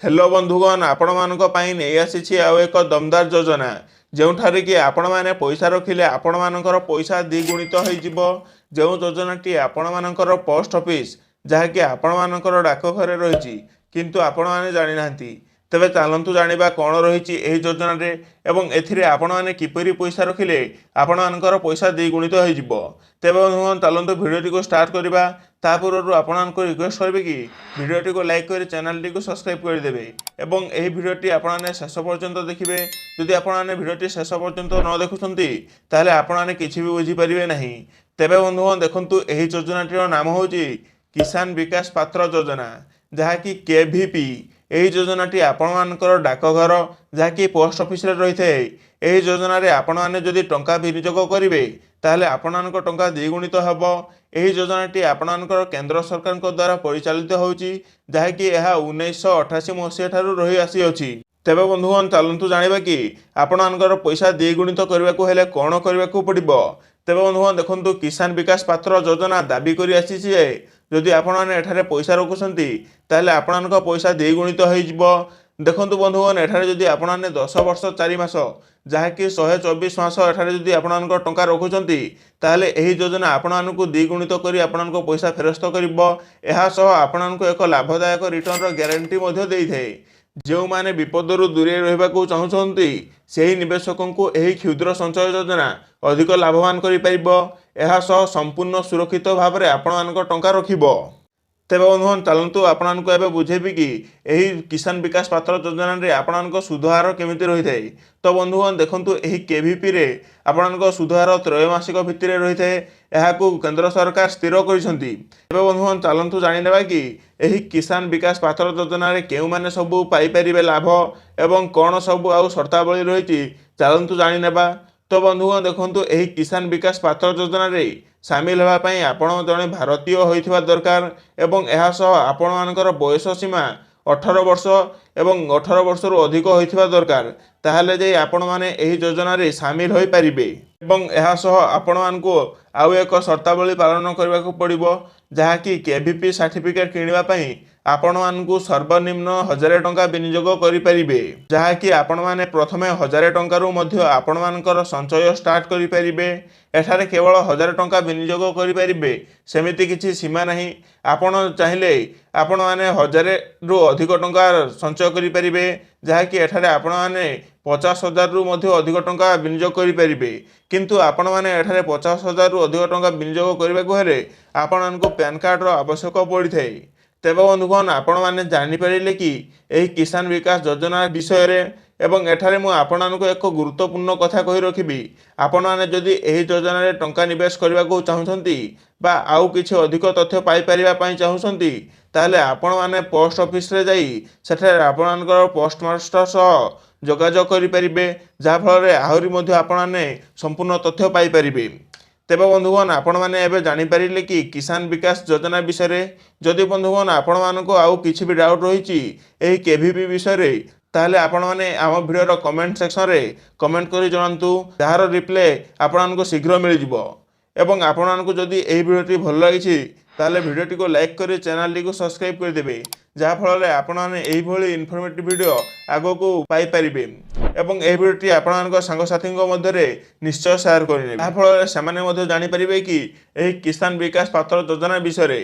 Hello ବନ୍ଧୁଗଣ, ଆପଣମାନଙ୍କ ପାଇଁ ନେଇ ଆସିଛି ଆଉ ଏକ ଦମଦାର ଯୋଜନା, ଯେଉଁଠାରେ କି ଆପଣମାନେ ପଇସା ରଖିଲେ ଆପଣମାନଙ୍କର ପଇସା ଦ୍ୱିଗୁଣିତ ହୋଇଯିବ। ଯେଉଁ ଯୋଜନାଟି ଆପଣମାନଙ୍କର ପୋଷ୍ଟ ଅଫିସ୍, ଯାହାକି ଆପଣମାନଙ୍କର ଡାକଘରେ ରହିଛି, କିନ୍ତୁ ଆପଣମାନେ ଜାଣିନାହାନ୍ତି। ତେବେ ଚାଲନ୍ତୁ ଜାଣିବା କ'ଣ ରହିଛି ଏହି ଯୋଜନାରେ ଏବଂ ଏଥିରେ ଆପଣମାନେ କିପରି ପଇସା ରଖିଲେ ଆପଣମାନଙ୍କର ପଇସା ଦ୍ୱିଗୁଣିତ ହୋଇଯିବ। ତେବେ ବନ୍ଧୁଗଣ, ଚାଲନ୍ତୁ ଭିଡ଼ିଓଟିକୁ ଷ୍ଟାର୍ଟ କରିବା। ତା ପୂର୍ବରୁ ଆପଣମାନଙ୍କୁ ରିକ୍ୱେଷ୍ଟ କରିବି କି ଭିଡ଼ିଓଟିକୁ ଲାଇକ୍ କରି ଚ୍ୟାନେଲଟିକୁ ସବସ୍କ୍ରାଇବ୍ କରିଦେବେ ଏବଂ ଏହି ଭିଡ଼ିଓଟି ଆପଣମାନେ ଶେଷ ପର୍ଯ୍ୟନ୍ତ ଦେଖିବେ। ଯଦି ଆପଣମାନେ ଭିଡ଼ିଓଟି ଶେଷ ପର୍ଯ୍ୟନ୍ତ ନ ଦେଖୁଛନ୍ତି, ତାହେଲେ ଆପଣମାନେ କିଛି ବି ବୁଝିପାରିବେ ନାହିଁ। ତେବେ ବନ୍ଧୁଗଣ, ଦେଖନ୍ତୁ, ଏହି ଯୋଜନାଟିର ନାମ ହେଉଛି କିଷାନ ବିକାଶ ପାତ୍ର ଯୋଜନା, ଯାହାକି କେଭିପି। ଏହି ଯୋଜନାଟି ଆପଣମାନଙ୍କର ଡାକଘର, ଯାହାକି ପୋଷ୍ଟ ଅଫିସରେ ରହିଥାଏ। ଏହି ଯୋଜନାରେ ଆପଣମାନେ ଯଦି ଟଙ୍କା ବିନିଯୋଗ କରିବେ, ତାହେଲେ ଆପଣମାନଙ୍କ ଟଙ୍କା ଦ୍ୱିଗୁଣିତ ହେବ। ଏହି ଯୋଜନାଟି ଆପଣମାନଙ୍କର କେନ୍ଦ୍ର ସରକାରଙ୍କ ଦ୍ୱାରା ପରିଚାଳିତ ହେଉଛି, ଯାହାକି ଏହା 1988 ମସିହା ଠାରୁ ରହି ଆସିଅଛି। ତେବେ ବନ୍ଧୁଗଣ, ଚାଲନ୍ତୁ ଜାଣିବା କି ଆପଣମାନଙ୍କର ପଇସା ଦ୍ୱିଗୁଣିତ କରିବାକୁ ହେଲେ କ'ଣ କରିବାକୁ ପଡ଼ିବ। ତେବେ ବନ୍ଧୁଗଣ, ଦେଖନ୍ତୁ, କିଷାନ ବିକାଶ ପାତ୍ର ଯୋଜନା ଦାବି କରି ଆସିଛି ଯେ ଯଦି ଆପଣମାନେ ଏଠାରେ ପଇସା ରଖୁଛନ୍ତି, ତାହେଲେ ଆପଣମାନଙ୍କ ପଇସା ଦ୍ୱିଗୁଣିତ ହୋଇଯିବ। ଦେଖନ୍ତୁ ବନ୍ଧୁଗଣ, ଏଠାରେ ଯଦି ଆପଣମାନେ 10 ବର୍ଷ 4 ମାସ, ଯାହାକି 124 ମାସ, ଏଠାରେ ଯଦି ଆପଣମାନଙ୍କ ଟଙ୍କା ରଖୁଛନ୍ତି, ତାହେଲେ ଏହି ଯୋଜନା ଆପଣମାନଙ୍କୁ ଦ୍ୱିଗୁଣିତ କରି ଆପଣଙ୍କ ପଇସା ଫେରସ୍ତ କରିବ। ଏହା ସହ ଆପଣଙ୍କୁ ଏକ ଲାଭଦାୟକ ରିଟର୍ଣ୍ଣର ଗ୍ୟାରେଣ୍ଟି ମଧ୍ୟ ଦେଇଥାଏ। ଯେଉଁମାନେ ବିପଦରୁ ଦୂରେଇ ରହିବାକୁ ଚାହୁଁଛନ୍ତି, ସେହି ନିବେଶକଙ୍କୁ ଏହି କ୍ଷୁଦ୍ର ସଞ୍ଚୟ ଯୋଜନା ଅଧିକ ଲାଭବାନ କରିପାରିବ। ଏହା ସହ ସମ୍ପୂର୍ଣ୍ଣ ସୁରକ୍ଷିତ ଭାବରେ ଆପଣମାନଙ୍କ ଟଙ୍କା ରଖିବ। ତେବେ ବନ୍ଧୁଗଣ, ଚାଲନ୍ତୁ ଆପଣମାନଙ୍କୁ ଏବେ ବୁଝେଇବି କି ଏହି କିଷାନ ବିକାଶ ପାତ୍ର ଯୋଜନାରେ ଆପଣଙ୍କ ସୁଧ ହାର କେମିତି ରହିଥାଏ। ତ ବନ୍ଧୁଗଣ, ଦେଖନ୍ତୁ, ଏହି କେଭିପିରେ ଆପଣଙ୍କ ସୁଧ ହାର ତ୍ରୈମାସିକ ଭିତ୍ତିରେ ରହିଥାଏ। ଏହାକୁ କେନ୍ଦ୍ର ସରକାର ସ୍ଥିର କରିଛନ୍ତି। ତେବେ ବନ୍ଧୁଗଣ, ଚାଲନ୍ତୁ ଜାଣିନେବା କି ଏହି କିଷାନ ବିକାଶ ପାତ୍ର ଯୋଜନାରେ କେଉଁମାନେ ସବୁ ପାଇପାରିବେ ଲାଭ ଏବଂ କ'ଣ ସବୁ ଆଉ ସର୍ତ୍ତାବଳୀ ରହିଛି। ଚାଲନ୍ତୁ ଜାଣିନେବା। ତ ବନ୍ଧୁଗଣ, ଦେଖନ୍ତୁ, ଏହି କିଷାନ ବିକାଶ ପାତ୍ର ଯୋଜନାରେ ସାମିଲ ହେବା ପାଇଁ ଆପଣ ଜଣେ ଭାରତୀୟ ହୋଇଥିବା ଦରକାର ଏବଂ ଏହା ସହ ଆପଣମାନଙ୍କର ବୟସ ସୀମା 18 ବର୍ଷ ଏବଂ 18 ବର୍ଷରୁ ଅଧିକ ହୋଇଥିବା ଦରକାର। ତାହେଲେ ଯାଇ ଆପଣମାନେ ଏହି ଯୋଜନାରେ ସାମିଲ ହୋଇପାରିବେ। ଏବଂ ଏହା ସହ ଆପଣମାନଙ୍କୁ ଆଉ ଏକ ସର୍ତ୍ତାବଳୀ ପାଳନ କରିବାକୁ ପଡ଼ିବ, ଯାହାକି କେଭିପି ସାର୍ଟିଫିକେଟ୍ କିଣିବା ପାଇଁ ଆପଣମାନଙ୍କୁ ସର୍ବନିମ୍ନ 1000 ଟଙ୍କା ବିନିଯୋଗ କରିପାରିବେ, ଯାହାକି ଆପଣମାନେ ପ୍ରଥମେ 1000 ଟଙ୍କାରୁ ମଧ୍ୟ ଆପଣମାନଙ୍କର ସଞ୍ଚୟ ଷ୍ଟାର୍ଟ କରିପାରିବେ। ଏଠାରେ କେବଳ 1000 ଟଙ୍କା ବିନିଯୋଗ କରିପାରିବେ, ସେମିତି କିଛି ସୀମା ନାହିଁ। ଆପଣ ଚାହିଁଲେ ଆପଣମାନେ 1000ରୁ ଅଧିକ ଟଙ୍କା ସଞ୍ଚୟ କରିପାରିବେ, ଯାହାକି ଏଠାରେ ଆପଣମାନେ 50,000ରୁ ମଧ୍ୟ ଅଧିକ ଟଙ୍କା ବିନିଯୋଗ କରିପାରିବେ। କିନ୍ତୁ ଆପଣମାନେ ଏଠାରେ 50,000ରୁ ଅଧିକ ଟଙ୍କା ବିନିଯୋଗ କରିବାକୁ ହେଲେ ଆପଣମାନଙ୍କୁ ପ୍ୟାନ୍ କାର୍ଡ଼ର ଆବଶ୍ୟକ ପଡ଼ିଥାଏ। ତେବେ ବନ୍ଧୁଗଣ, ଆପଣମାନେ ଜାଣିପାରିଲେ କି ଏହି କିଷାନ ବିକାଶ ଯୋଜନା ବିଷୟରେ। ଏବଂ ଏଠାରେ ମୁଁ ଆପଣମାନଙ୍କୁ ଏକ ଗୁରୁତ୍ୱପୂର୍ଣ୍ଣ କଥା କହି ରଖିବି, ଆପଣମାନେ ଯଦି ଏହି ଯୋଜନାରେ ଟଙ୍କା ନିବେଶ କରିବାକୁ ଚାହୁଁଛନ୍ତି ବା ଆଉ କିଛି ଅଧିକ ତଥ୍ୟ ପାଇପାରିବା ପାଇଁ ଚାହୁଁଛନ୍ତି, ତାହେଲେ ଆପଣମାନେ ପୋଷ୍ଟ ଅଫିସରେ ଯାଇ ସେଠାରେ ଆପଣମାନଙ୍କର ପୋଷ୍ଟ ମାଷ୍ଟର ସହ ଯୋଗାଯୋଗ କରିପାରିବେ, ଯାହାଫଳରେ ଆହୁରି ମଧ୍ୟ ଆପଣମାନେ ସମ୍ପୂର୍ଣ୍ଣ ତଥ୍ୟ ପାଇପାରିବେ। ତେବେ ବନ୍ଧୁଗଣ, ଆପଣମାନେ ଏବେ ଜାଣିପାରିଲେ କି କିଷାନ ବିକାଶ ଯୋଜନା ବିଷୟରେ। ଯଦି ବନ୍ଧୁଗଣ, ଆପଣମାନଙ୍କୁ ଆଉ କିଛି ବି ଡାଉଟ୍ ରହିଛି ଏହି କେଭିପି ବିଷୟରେ, ତାହେଲେ ଆପଣମାନେ ଆମ ଭିଡ଼ିଓର କମେଣ୍ଟ ସେକ୍ସନରେ କମେଣ୍ଟ କରି ଜଣାନ୍ତୁ, ଯାହାର ରିପ୍ଲାଏ ଆପଣମାନଙ୍କୁ ଶୀଘ୍ର ମିଳିଯିବ। ଏବଂ ଆପଣମାନଙ୍କୁ ଯଦି ଏହି ଭିଡ଼ିଓଟି ଭଲ ଲାଗିଛି, ତାହେଲେ ଭିଡ଼ିଓଟିକୁ ଲାଇକ୍ କରି ଚ୍ୟାନେଲଟିକୁ ସବସ୍କ୍ରାଇବ୍ କରିଦେବେ, ଯାହାଫଳରେ ଆପଣମାନେ ଏହିଭଳି ଇନଫର୍ମେଟିଭ୍ ଭିଡ଼ିଓ ଆଗକୁ ପାଇପାରିବେ। ଏବଂ ଏହି ଭିଡ଼ିଓଟି ଆପଣମାନଙ୍କ ସାଙ୍ଗସାଥୀଙ୍କ ମଧ୍ୟରେ ନିଶ୍ଚୟ ସେୟାର କରିନେବେ, ଯାହାଫଳରେ ସେମାନେ ମଧ୍ୟ ଜାଣିପାରିବେ କି ଏହି କିଷାନ ବିକାଶ ପାତ୍ର ଯୋଜନା ବିଷୟରେ।